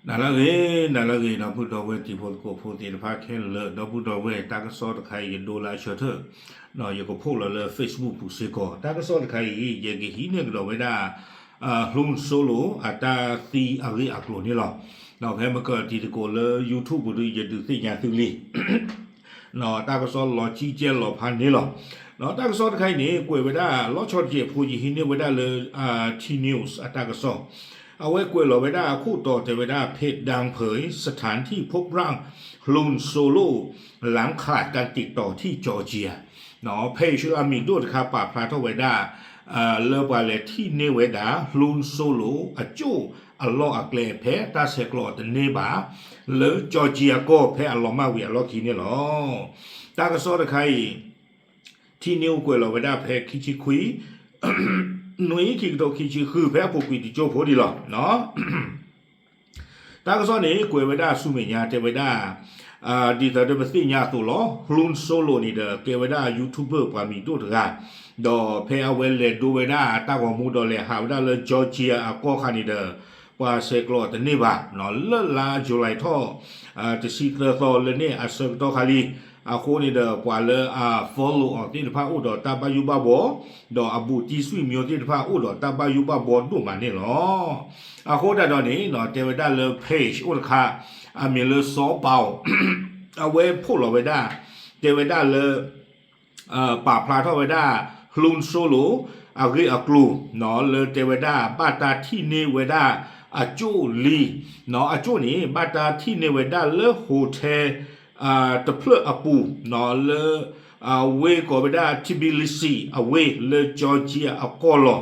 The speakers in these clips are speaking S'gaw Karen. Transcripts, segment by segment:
နၤလၢအဂ့ၤ နၤလၢအဂ့ၤ ဒီပုၢ်ဒီဝဲၢ်တံၤဖိသကိးဖိသ့ၣ်တဖၣ်ခဲလၢာ် ဒီပုၢ်ဒီဝဲၢ် တၢ်ကစီၣ်တခါအံၤ ယဒိလၢအဆၢထၢၣ်, ယက post လီၤလၢ Facebook ပူၤစ့ၢ်ကီး တၢ်ကစီၣ်တခါအံၤ ယကဟံးန့ၢ်ကဒီးဝဲဒၣ် Hluan Solo အတၢ်သံအဂ့ၢ်အကျိၤန့ၣ်လီၤ. ဖဲမကတံၤသကိးလၢ YouTube ပူၤဒီး ယဒုးသ့ၣ်ညါသုလံ တၢ်ကစီၣ်လီၤကံကဲလီၤဖးန့ၣ်လီၤ. တၢ်ကစီၣ်တခါအံၤန့ၣ် ကွဲးဝဲဒၣ် လီၤဆီတကဲးဖိ ယဟံးန့ၢ်ဝဲဒၣ်လၢ T News အတၢ်ကစီၣ်, အဝဲကွဲးလီၤဝဲဒၣ်အခိၣ်တီတဲဝဲဒၣ် เพจดังเผยสถานที่พบร่าง Hluan Solo หลังขาดการติดต่อที่จอร์เจีย page လၢအမံၤဒိၣ်တခါပာ်ဖျါထီၣ်ဝဲဒၣ် လၢပှၤလဲၤထံၣ်န့ၢ်ဝဲဒၣ် Hluan Solo အကၠိၣ်အလီၢ်အကျဲ ဖဲတၢ်ဆဲးကျိးတန့ၢ်ဘၣ် လၢကၠီကၠံအကီၢ် ဖဲအလီၤမၢ်ဝံၤအလီၢ်ခံန့ၣ်လီၤ. တၢ်ကစီၣ်တခါအံၤ ထံန့ၢ်အိၣ်ကွဲးလီၤဝဲဒၣ်ဖဲခံဆံခွံ နွံ ခံကထိခံဆံဃု ဖဲအပူၤကွံာ်တကၠိဖိဒံးလီၤ. တၢ်ကစီၣ်န့ၣ် ကွဲးဝဲဒၣ်ဆူမဲာ်ညါတဲဝဲဒၣ် ဒ်သိးဒီးပသ့ၣ်ညါအသိးလီၤ Hluan Solo န့ၣ်ဒီး ကဲဝဲဒၣ် YouTuber ပှၤမံၤဒိၣ်တဂၤ, ဒီးဖဲအဝဲလဲၤဒိဝဲဒၣ်တၢ်ဂီၤမူဒီးလဲၤဟးဝဲဒၣ်လၢ Georgia အကီၢ်ခါန့ၣ်ဒီး ပှၤဆဲးကျိးတန့ၢ်ဘၣ်, လၢလါ July ထီၣ် တဆံသၢသီလၢန့ၣ်အဆၢကတီၢ်ခါလံ, အဃိန့ၣ်ဒီးပှၤလၢအ follow အီၤသ့ၣ်တဖၣ်အိၣ်ဒီးတၢ်ဘၣ်ယိၣ်ဘၣ်ဘှီ, ဒီးအဘူးတံၢ်ဆွေမျိုးသ့ၣ်တဖၣ်အိၣ်ဒီးတၢ်ဘၣ်ယိၣ်ဘၣ်ဘှီဒိၣ်မးန့ၣ်လီၤ. အဃိသတးဒီးန့ၣ် တဲဝဲဒၣ်လၢ page အိၣ်တခါ အမံၤလၢ စီၤပၤ အဝဲ post လီၤဝဲဒၣ် တဲဝဲဒၣ်လၢ ပာ်ဖျါထီၣ်ဝဲဒၣ် Hluan Solo အဂ့ၢ်အကျိၤ လၢတဲဝဲဒၣ် ဘၣ်တၢ်ထံၣ်န့ၢ်ဝဲဒၣ်အကၠိၣ်လံ, အကၠိၣ်န့ၣ် ဘၣ်တၢ်ထံၣ်န့ၢ်ဝဲဒၣ်လၢ hotel တဖျၢၣ်အပူၤ လၢ အဝ့ၢ်ကိးဝဲဒၣ် Tbilisi အဝ့ၢ်လၢ Georgia အကီၢ်လီ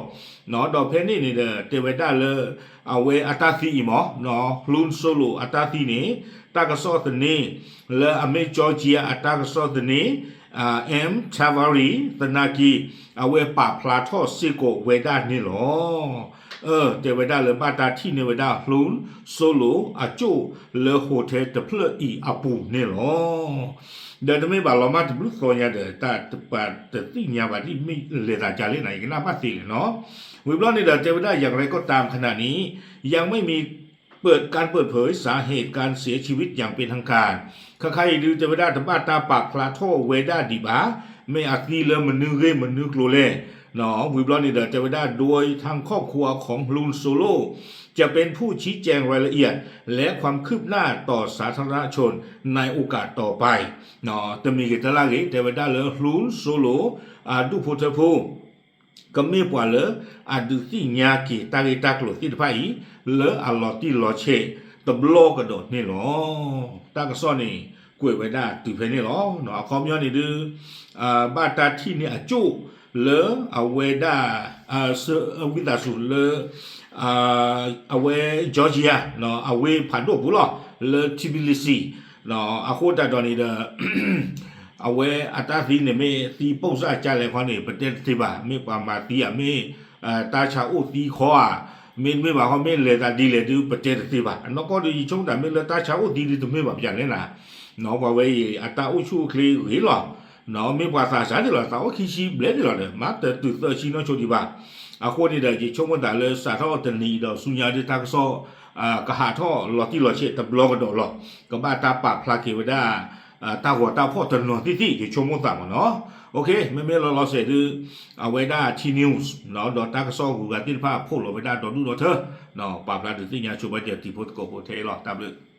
ၤ. ဒီးဖဲန့ၣ်န့ၣ်ဒီး တဲဝဲဒၣ်လၢ အဝဲအတၢ်သံအံၤမ့ၢ် Hluan Solo အတၢ်သံန့ၣ် တၢ်ကစီၣ်သန့ လၢအမ့ၢ် Georgia အတၢ်ကစီၣ်သန့ M Tavari သနာ်က့ အဝဲပာ်ဖျါထီၣ်စ့ၢ်ကီးဝဲဒၣ်န့ၣ်လီၤ. တဲဝဲဒၣ်လၢဘၣ်တၢ်ထံၣ်န့ၢ်ဝဲဒၣ် Hluan Solo အကၠိၣ်လၢ hotel တဖျၢၣ်အံၤအပူၤန့ၣ်လီၤ. ဒီးတမ့ၢ်ဘၣ်လီၤမၢ်တဘျုးသီညါဒီး တၢ်တပာ်တသ့ၣ်ညါဘၣ်ဒ်မ့ၢ်လဲၤသးကလဲၣ်နၤ ယကနၣ်ဘၣ်သ့လီၤနီၤ. ဝံၤဘျီန့ၣ်ဒီး တဲဝဲဒၣ် อย่างไรก็ตาม ขณะนี้ ยังไม่มี เปิดการเปิดเผยสาเหตุการเสียชีวิตอย่างเป็นทางการ ခါခါအံၤဒုး တဲဝဲဒၣ်တဘၣ်တၢ်ပာ်ဖျါထီၣ်ဝဲဒၣ်ဒံးဘၣ် မ့ၢ်အသံလၢမနုၤဂ့ၢ်မနုၤကျိၤလဲၣ်. ဝံၤဘျီန့ၣ်ဒီး တဲဝဲဒၣ် โดยทางครอบครัวของ Hluan Solo จะเป็นผู้ชี้แจงรายละเอียด และความคืบหน้าต่อสาธารณชนในโอกาสต่อไป တမံၤဂ့ၤတလါဂ့ၤ တဲဝဲဒၣ်လၢ Hluan Solo အဒူၣ်ဖိထၢဖိ ကမ့ၢ်ပှၤလၢအဒုးသ့ၣ်ညါက့ၤတၢ်ဂ့ၢ်တၢ်ကျိၤသ့ၣ်တဖၣ်အံၤ လၢအလီၤတံၢ်လီၤဆဲးတဘျီကဒီးန့ၣ်လီၤ. တၢ်ကစီၣ်န့ၣ် ကွဲးဝဲဒၣ်တုၤဖဲန့ၣ်လီၤ. အခီပညီန့ၣ်ဒုး ဘၣ်တၢ်ထံၣ်န့ၢ်အကၠိၣ်လၢအဝဲဒၣ် ဝံသးစူၤလၢ အဝဲ Georgia အဝ့ၢ်ဖးဒိၣ်ပူၤလီၤ လၢ Tbilisi အဃိသတးဒီးန့ၣ်ဒီး အဝဲအတၢ်သံန့ၣ်မ့ၢ်သံပိၢ်စၢ်ကလဲၣ်ခီန့ၣ် ပတဲတသ့ဘၣ်. မ့ၢ်ပှၤမၤသံဧါ မ့ၢ်တၢ်ဆါအိၣ်သံခီဧါ, မ့တမ့ၢ်ဘၣ်ခီ မ့ၢ်လဲၤသးဒ်လဲၣ်ဒုး ပတဲတသ့ဘၣ်. အနီၢ်ကီၢ်ဒုး ယဆိကမိၣ်တၢ်မ့ၢ်လၢတၢ်ဆါအိၣ်သံဒုးတမ့ၢ်ဘၣ်ပျၢ်လဲၣ်နၤ, ပှၤဝဲအံၤ အတၢ်အိၣ်ဆူၣ်အိၣ်ချ့ဂ့ၤလီၤ. မ့ၢ်ပှၤသးစၢ်ဒ်လီၤ သးအိၣ်ခံဆံဘျဲၣ်ဒ်လီၤဒီး မၤတတုၤသၢဆံနီၢ်ဆိဒံးဘၣ်. အဃိန့ၣ်ဒီး ယဆိကမိၣ်သးလၢစးထီၣ်တနံၤအံၤဒီးဆူညါဒုး တၢ်ကစီၣ် ကဟးထီၣ်လီၤတံၢ်လီၤဆဲးတဘျီကဒီးလီၤ. ကဘၣ်တၢ်ပာ်ဖျါက့ၤဝဲဒၣ် တၢ်ဂီၤတၢ်ဖီၣ်တနီၤသ့ၣ်သ့ၣ် ယဆိကမိၣ်သးမ့ၢ်နီၤ. မ့မ့ၢ်လီၤလီၤဆဲးဒုး အဝဲဒၣ် T News ဒီးတၢ်ကစီၣ်အဂုၤအဂၤသ့ၣ်တဖၣ် ဖီၣ်လီၤဝဲဒၣ်ဒီဒူၣ်ဒီထၢ ပာ်ဖျါဒုးသ့ၣ်ညါဆိပာ်စၢၤတံၤဖိသကိးဖိထဲအံၤလီၤ. တၢ်ဘျုး